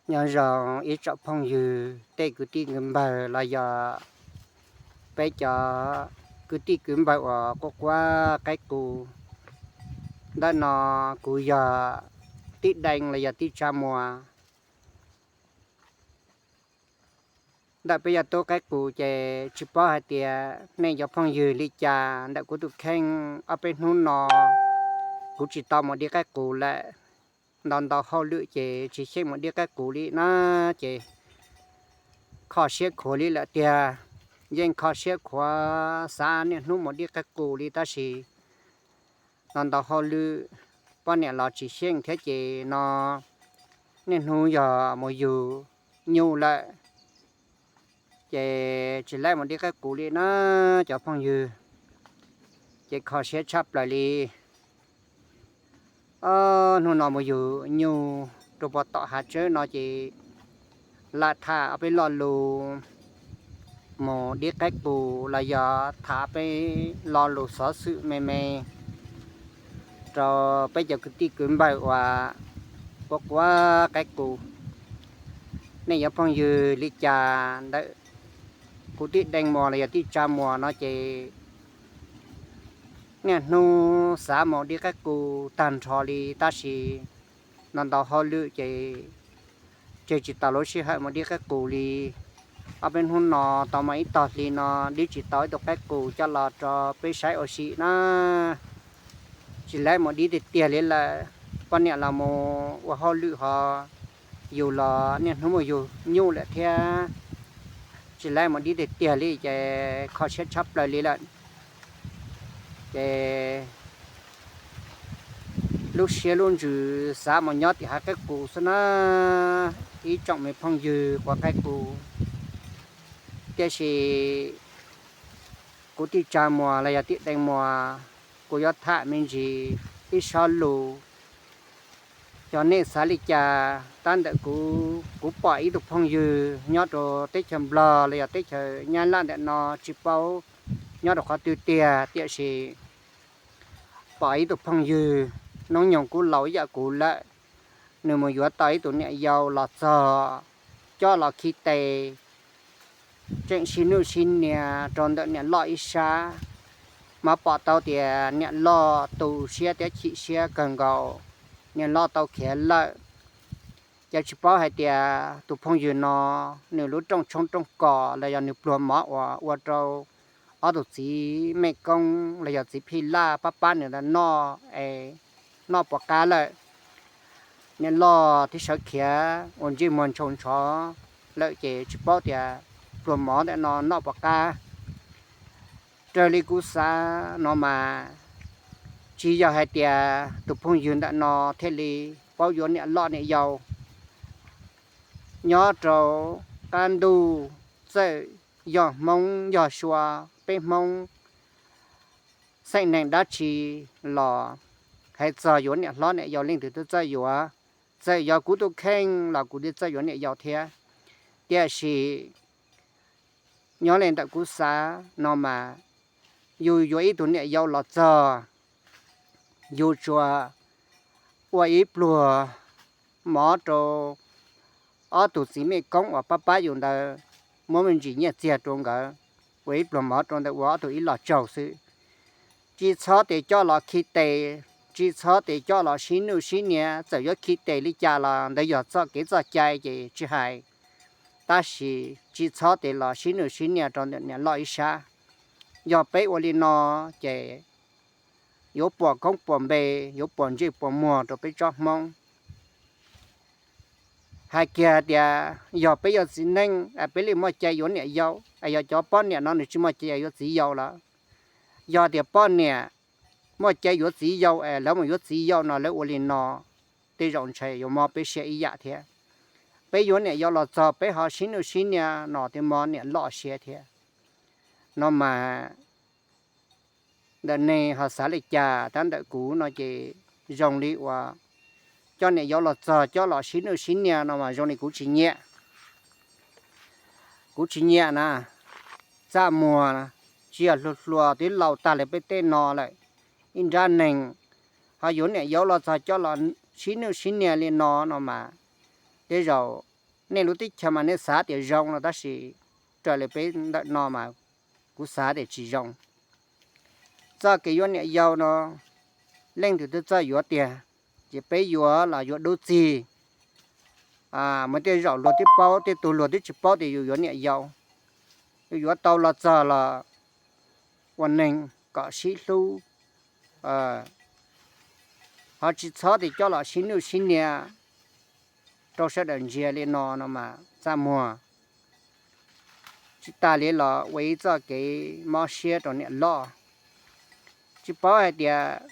Nyob zoo ib tsoom phooj ywg, tej kwv tij kwv npawg los yog peb cov kwv tij kwv npawg uas quaj quaj qaib qus. Ntawm no kuv yog tij Dees los yog tij Tsa Muas. Ntawm peb yog tub qaib qus ces tsis paub hais tias nej cov phooj ywg li cas. Ntawm kuv tus kheej ob peb hnub no kuv tsis tau mus dib qaib qus lawm. Ntau ntau hauj lwm ces tsis xyeej mus dib qaib qus li na, ces kho siab khuav li lawm tiag. Yeej kho siab khuav xav niaj hnub mus dib qaib qus li tab sis ntau ntau hauj lwm, poj niam los tsis xyeej thiab ces no niaj hnub yog mus yug nyuj lawm, ces tsis laib mus dib qaib qus li na cov phooj ywg. Ces kho siab tshaj plaws li. Ob hnub no mus yug nyuj rau puag tom hav tsawb no ces lam tham ob peb lo lus mus dib qaib qus los yog tham peb lo lus xov xwm me me rau peb cov kwv tij kwv npawg uas quaj quaj qaib qus. Nej cov phooj ywg li cas ntawm kuv tij Dees Muas los yog tij Tsa Muas no ces niaj hnub xav mus dib qaib qus tag nrho li tab sis ntau ntau hauj lwm ces tseg tsis tau lub sij hawm mus dib qaib qus li. Ob peb hnub no tau mas ib tog hli no dib tsis tau ib tug qaib qus coj los rau peb saib ua si na. Tsis laib mus dib tiag tiag li lawm, poj niam los mus ua hauj lwm ho yug los niaj hnub mus yug nyuj lawm thiab. Tsis laib mus dib tiag tiag li ces kho siab tshaj plaws li lawm. Ces lub siab lub ntsws xav mus nyob tim hav qaib qus xwb na, ib tsoom me phooj ywg quaj qaib qus. Tiam sis kuv tij Tsa Muas los yog tij Dees Muas, kuv yuav tham me ntsis ib sob lus, xyov nej xav li cas. Tab ntawm kuv, kuv pom ib tug phooj ywg nyob rau teb chaws Nplog los yog teb chaws Nyab Laj ntawm no tsis paub nyob rau qhov twg tiag, tiam sis pom ib tug phooj ywg hnub nyoog kuj laus ib yam kuv lawm, nws mus yuav tau ib tug niam yau los txog, coj los khi tes, tseem sib nuj sib nias rau ntawm niam loj ib sab. Mas pom tau tias niam loj tu siab thiab chim siab kawg nkaus, niam loj tau khiav lawm. Ces tsis paub hais tias tus phooj ywg no nws lub rooj tshoob rooj kos los yog nws pluag mov uas ua rau ob tug txiv mej koob los yog txiv phij laj pab pab nws ntawd noj es noj puas qab lawm. Niam loj thiaj sawv khiav ua ntsej muag ntshaus ntsho lawm ces tsis paub tias pluag mov ntawm no noj puas qab. Raws li kuv xav no mas tsis yog hais tias tus phooj ywg ntawm no thiaj li paub yuav niam loj niam yau. Nyob rau qab ntuj, txawm yog Hmoob yog Suav, peb Hmoob xeem neeg dab tsi los hais txog yuav niam hlob niam yau leej twg twb txawj yuav. Txawm yog kuv tus kheej los kuv twb txawj yuav niam yau thiab. Tiam sis nyob li ntawm kuv xav no mas yus yuav ib tug niam yau los txog, yus tsuas ua ib pluag mov rau ob tug txiv mej koob uas pab pab yus ntawd, muab me ntsis nyiaj txiag rau nkawd, ua ib pluag mov rau ntawd ua ob tug ib los tsaug xwb. Tsis txhob tes coj los khi tes, tsis txhob tes coj los sib nuj sib nias. Txawm yuav khi tes li cas los ntawd yog txoj kev txoj cai ces tsis hais, tab sis tsis txhob tes los sib nuj sib nias rau ntawm niam loj ib sab. Yog peb ua li no ces yuav puas koob puas npe, yuav puas ntsej puas muag rau peb tsob Hmoob. Hais kiag tias yog peb yog txiv neej es peb li muaj cai yuav niam yau, es yog cov poj niam no nws tsis muaj cai yuav txiv yau lawm. Yog tias poj niam muaj cai yuav txiv yau es lawv mus yuav txiv yau no lawv ua li no, tej zaum ntshe yuav mob peb siab ib yam thiab. Peb yuav niam yau los txog peb ho sib nuj sib nias no twb mob niam loj siab thiab. No mas ntawm nej ho xav li cas, tab ntawm kuv no ces zoo li uas coj niam yau los txog coj los sib nuj sib nias no mas zoo li kuv tsis nyiam. Kuv tsis nyiam na. Txaj muag tsis yog hluas hluas twb laus tag li peb tej no lawm, ib nrab neeg ho yuav niam yau los txog coj los sib nuj sib nias li no no mas tej zaum Nej lub teb chaws mas nej xav tias zoo no, tab sis raws li peb ntawm no mas kuv xav tias tsis zoo. Txoj kev yuav niam yau no, leej twg twb txawj yuav tiag, ces peb yuav los yuav dub txig. Mas tej zaum luag twb paub, tej tug luag twb tsis paub tias yus yuav niam yau. Yus yuav tau los txog los ua neeg kom sib hlub, ho tsis txhob tias coj los sib nuj sib nias rau sawv daws ntsia li no no mas txaj muag. Tsis tas li los ua ib txoj kev mob siab rau niam loj. Tsis paub hais tias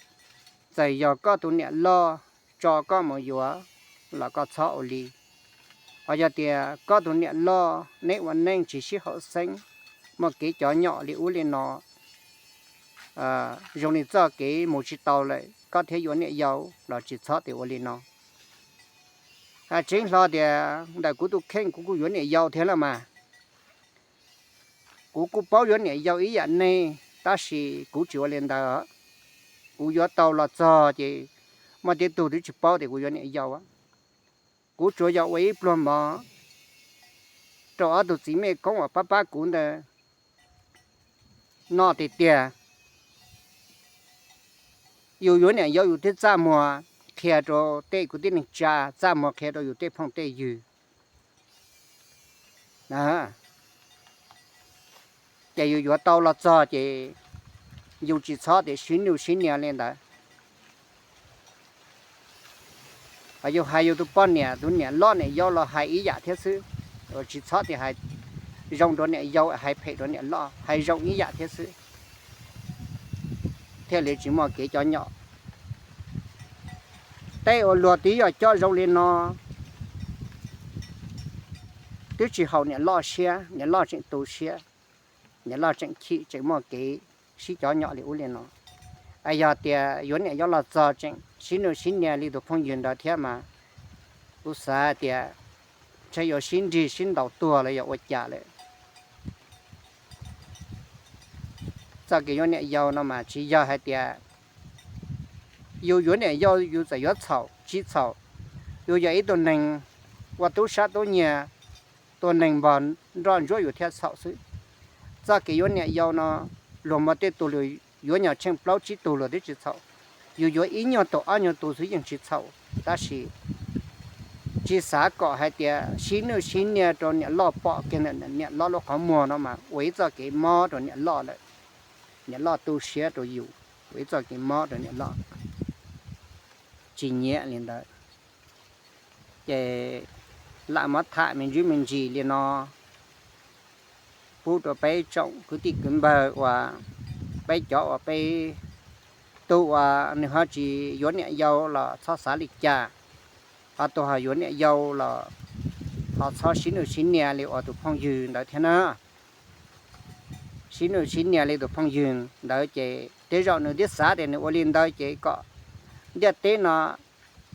txawm yog koj tus niam loj tso koj mus yuav los koj txhob ua li. Ho yog tias koj tus niam loj neb ua neej tsis sib haum xeeb, muaj kev cov nyom li ub li no, zoo li txoj kev mus tsis tau lawm, koj thiaj yuav niam yau los tsis txhob tias ua li no. Tseeb hlo tias ntawm kuv tus kheej kuv kuj yuav niam yau thiab los mas. Kuv kuj paub yuav niam yau ib yam nej, tab sis kuv tsis ua li ntawd. Kuv yuav tau los txog ces muaj tej tug twb tsis paub tias kuv yuav niam yau. Kuv tsuas yog ua ib pluag mov rau ob tug txiv mej koob uas pab pab kuv ntawd noj tiag tiag. Yus yuav niam yau yus twb txaj muag qhia rau tej kwv tij neej tsa, txaj muag qhia rau yus tej phooj tej ywg. Ces yus yuav tau los txog ces yus tsis txhob tias sib nuj sib nias li ntawd. Yus hais yus tus poj niam, tus niam loj niam yau los hais ib yam thiab xwb. Tsis txhob tias hais zoo rau niam yau, hais phem rau niam loj, hais zoo ib yam thiab xwb, thiaj li tsis muaj kev cov nyom. Tej uas luag twb yog coj zoo li no twb tsis haum niam loj siab, niam loj tseem tu siab, niam loj tseem chim, tseem muaj kev sib cov nyom li ub li no. Yog tias yuav niam yau los txog tseem sib nuj sib nias li tus phooj ywg ntawd thiab mas kuv xav tias ntshe yuav sib nrig sib ntaus tuag los yog ua cas lawm. Txoj kev yuav niam yau no mas tsis yog hais tias yus yuav niam yau yus txawm yuav txhaum tsis txhaum, yus yog ib tug neeg ua tub sab tub nyiag, tus neeg npog nroj ntsuab yus thiaj txhaum xwb. Txoj kev yuav niam yau no luag muaj tej tug yuav nyuag tsheej plaub tsib tug luag twb tsis txhaum. Yus yuav ib nyuag tus ob nyuag tus xwb yeej tsis txhaum, tab sis tsis xav kom hais tias sib nuj sib nias rau niam loj pom kiag ntawm niam loj lub qhov muag no mas ua ib txoj kev mob rau niam loj lawm. Niam loj tu siab rau yus, ua ib txoj kev mob rau niam loj. Tsis nyiam li ntawd. Ces lam muab tham me ntsis me ntsis li no pub rau peb tsoom kwv tij kwv npawg uas peb cov uas peb tug uas nws ho tsis yuav niam yau los txhob xav li cas, ho tus ho yuav niam yau los ho txhob sib nuj sib nias li uas tus phooj ywg ntawd thiab na. Sib nuj sib nias li tus phooj ywg ntawd ces tej zaum nws twb xav tias nws ua li ntawd ces kom ntiaj teb no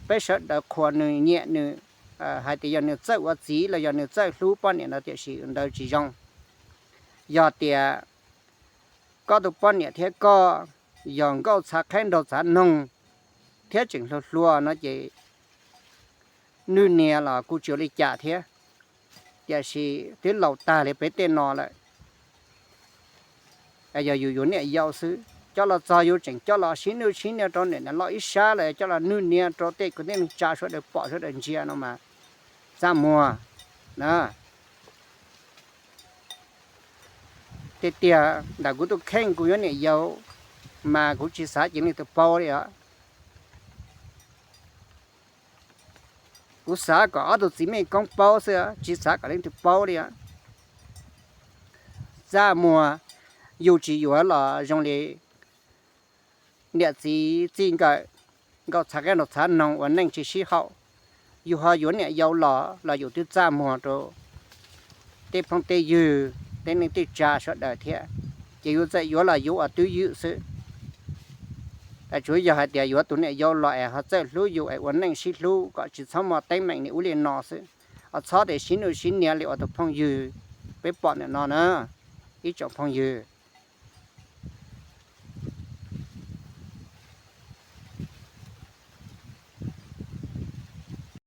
peb sawv daws qhuas nws nyiam nws, hais tias yog nws txawj ua txiv los yog nws txawj hlub poj niam no tiam sis ntawd tsis zoo. Yog tias koj tus poj niam thiab koj yog nkauj txhav qhaib nraug txhav noog thiab tseem hluas hluas no ces nwj nias los kuj tsis ua li cas thiab, tiam sis twb laus tag li peb tej no lawm. Yog yus yuav niam yau xwb, coj los txog yus tseem coj los sib nuj sib nias rau niam loj ib sab los coj los nwj nias rau tej kwv tij neej tsa sawv daws pom sawv daws ntsia no mas txaj muag na. Tiag tiag ntawm kuv tus kheej kuv yuav niam yau mas kuv tsis xav cia leej twg paub li os. Kuv xav kom ob tug txiv mej koob paub xwb, tsis xav kom leej twg paub li os. Txaj muag, yus tsis yuav los zoo li niam txiv txij nkawm, nkauj txhav qab nraug txhav noog ua neej tsis sib haum. Yus ho yuav niam yau los los yus twb txaj muag rau tej phooj tej ywg, tej neej tej tsa sawv daws thiab. Ces yus txawm yuav los yuav ua twj ywm xwb. Tsuav yog hais tias yuav tus niam yau los es ho txawj hlub yus es ua neej sib hlub kom tsis txhob muaj teeb meem li ub li no xwb. Ho txhob tias sib nuj sib nias li uas tus phooj ywg peb pom ntawm no na, ib tsoom phooj ywg.